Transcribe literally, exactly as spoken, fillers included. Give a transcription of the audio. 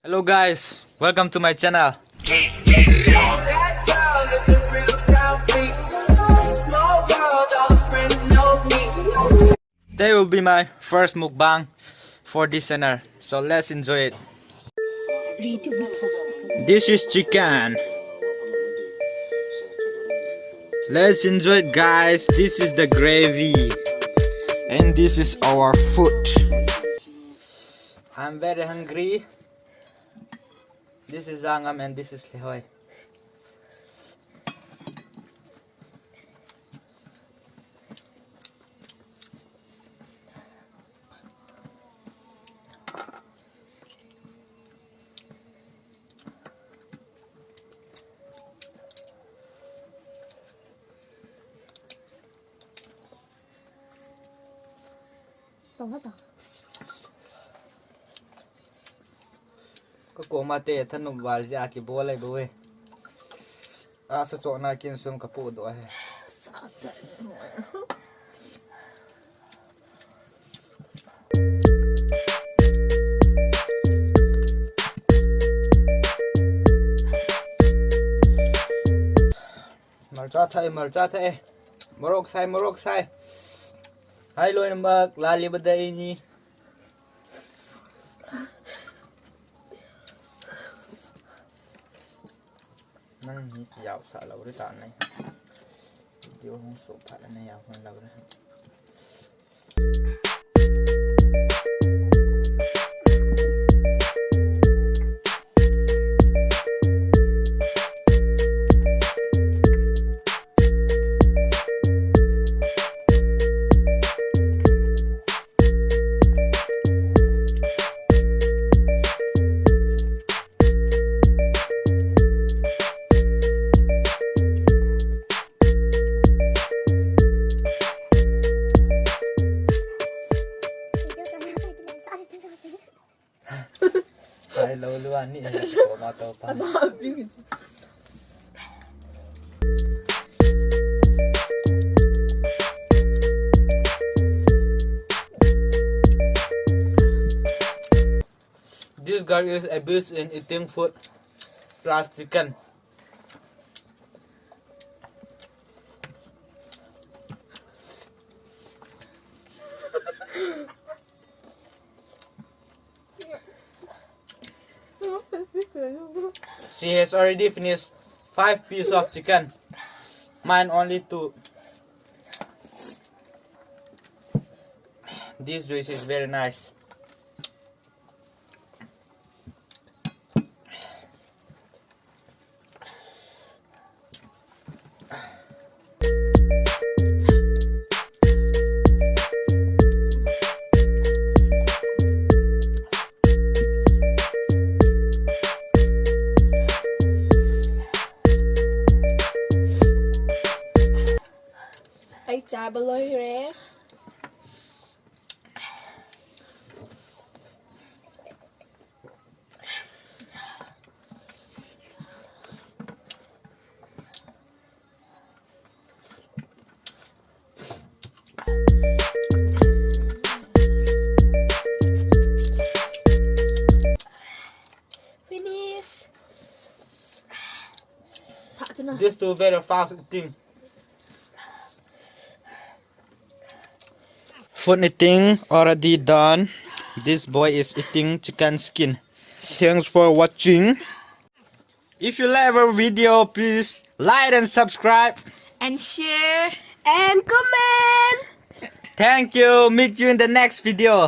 Hello guys, welcome to my channel. Today will be my first mukbang for this channel, so let's enjoy it. This is chicken. Let's enjoy it, guys. This is the gravy. And this is our food. I'm very hungry. This is Zangam and this is Lehoi. Ka koma te thanop val jeh a kibol ahi bou e. Asa chohna kin sum ka podoh ahi. Marcha thah e, marcha thah e. Morok sai, morok sai. Hai loi nambak, lali badai ni. Nang hi yau sa lou ri ta nai. Video hung so pha la nai yau hung lou ri. Hai lou lou ani, eh, ko ma to pa. This girl is a beast in eating food plus chicken. She has already finished five pieces of chicken. Mine only two. This juice is very nice. Ai, chaba loi re. Finish. Thah chu na. This two very fast eating. Food eating already done. This boy is eating chicken skin. Thanks for watching. If you like our video, please like and subscribe. And share. And comment. Thank you. Meet you in the next video.